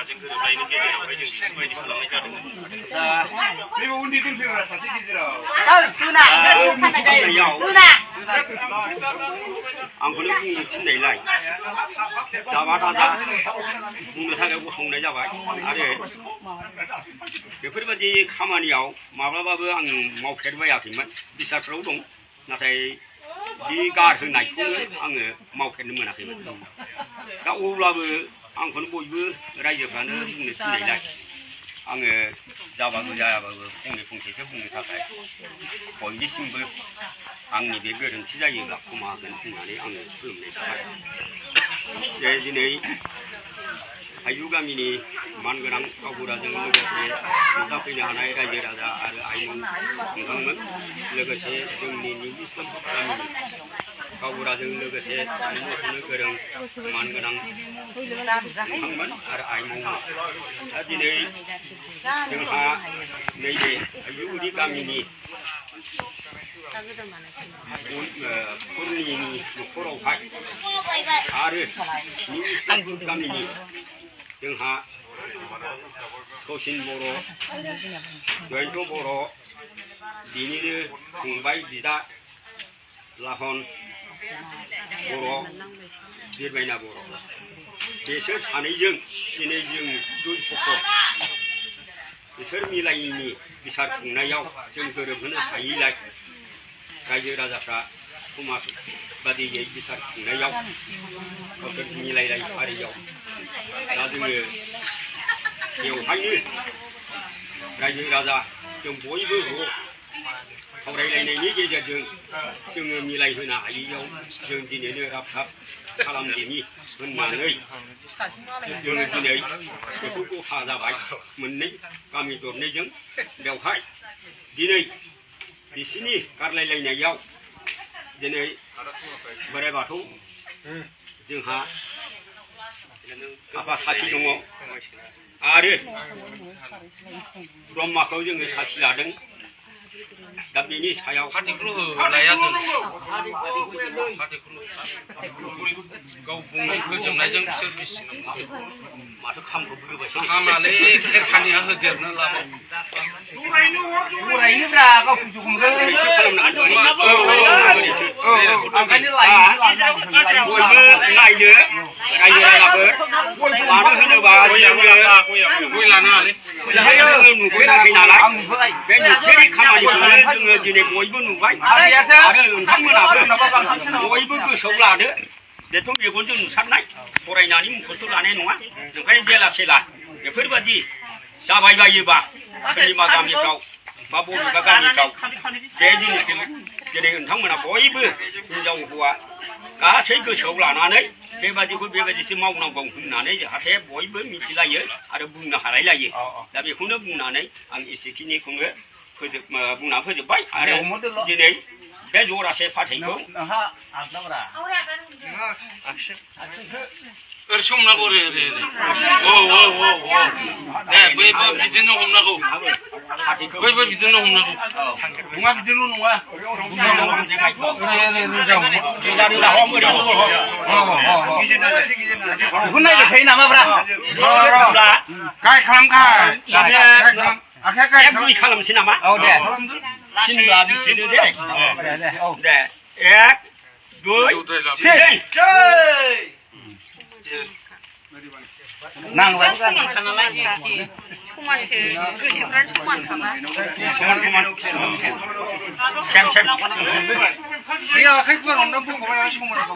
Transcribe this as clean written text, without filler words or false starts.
लामाजों गोरोबलायनो गेजेरावहाय जों बेफोरबायदि खालामनाय जादों आंखौनो बुंनो थिननायलाय जाबा दाजा बुंनो थाखाय गसंनाय जाबाय आरो बेफोरबायदि खामानियाव माब्लाबाबो आं मावफेरबायाखैमोन बिसारफ्राव दं नाथाय बे गारहोनायखौनो आङो मावफेरनो मोनाखैमोन दा अब्लाबो आंखौनो बयबो रायजोफ्रानो बुंनो थिननायलाय आङो जाबाबो जायाबाबो फंसेसो बुंनो थाखाय बयनिसिमबो आंनि बे गोरोन्थि जायोब्ला क्षमा होगोन होननानै आङो खुलुमनाय थाबाय जे दिनै थाइजौ गामिनि मानगोनां गावबुराजों लोगोसे नुजाफैनो हानाय रायजो राजा आरो आइमोन नोंथांमोन लोगोसे जोंनि निउ इस्लाम गामिनि गावबुराजों लोगोसे सानैमोनखौनो गोरों मानगोनां नोंथांमोन आरो आइमोनमोन दा दिनै जोंहा नैबे थाइजौगुरि गामिनि खुरनिनि न'खरावहाय आरो निउ इस्लाम गामिनि जोंहा सचिन बर' जयन्त बर' बिनिनो फंबाय बिदा लाहन बर' बिरबायना बर' बेसोर सानैजों दिनै जों दुइ फक' बिसोर मिलायैनि बिसार खुंनायाव जों गोरोबहोनो हायैलाय रायजो राजाफ्रा समाज बादियै बिसार खुंनायाव गावसोर मिलायलाय फारियाव दा जोङो बेवहायनो रायजो राजा जों बयबो ज' सावरायलायनायनि गेजेरजों जोङो मिलायहोनो हायैयाव जों दिनैनो राब थाब खालामदिनि होननानै जोङो दिनै बेखौ गथा जाबाय मोननै गामि दरनैजों बेवहाय दिनै बिसिनि गारलायलायनायाव दिनै बोराइ बाथौ जोंहा आफा साखि दङ आरो ब्रह्माखौ जोङो साखि लादों दा बेनि सायाव गाव बुंनाय फोजोबनायजों माथो खामखौ होबायसै खामालै खेरखानिया होदेरनो लाबाय बयबो नायनो रायजो राजाफोर मानो होनोबा गय लानाङालै नुफेराखै नालाय बे नुफेरि खामानिखौनो जोङो दिनै बयबो नुबाय आरो नोंथांमोनाबो बयबो गोसोआव लादो बेथ' मेगनजों नुसारनाय फरायनानै मुखस्थ' लानाय नङा ओंखायनो जेला सेला बेफोरबायदि जाबायबायोबा सोरनिबा गामिफ्राव बा बबेबा गामिफ्राव बे जिनिसखौ दिनै नोंथांमोना बयबो हिनजाव हौवा गासै गोसोआव लानानै बेबादिखौ बेबायदिसो मावनांगौ होननानै जाहाथे बयबो मिथिलायो आरो बुंनो हालायलायो दा बेखौनो बुंनानै आं एसेखिनिखौनो बुंना फोजोबबाय आरो दिनै बे जरासे फाथैखौ हमनांगौ दे बयबो बिदिनो हमनांगौ बयबो बिदिनो हमनांगौ नङा बिदिल' नङा बेखौ नायबाय थायो नामाब्रा गाय खालामगाय एक दुइ खालामनोसै नामा औ दे सिनबा बिसिनो दे औ दे एक दुइ तिन नांला समानखा नालाय समानसो गोसोफ्रानो समानखाबा सेम सेम बे आखाइ फोरावनो बुंबाय समानखौ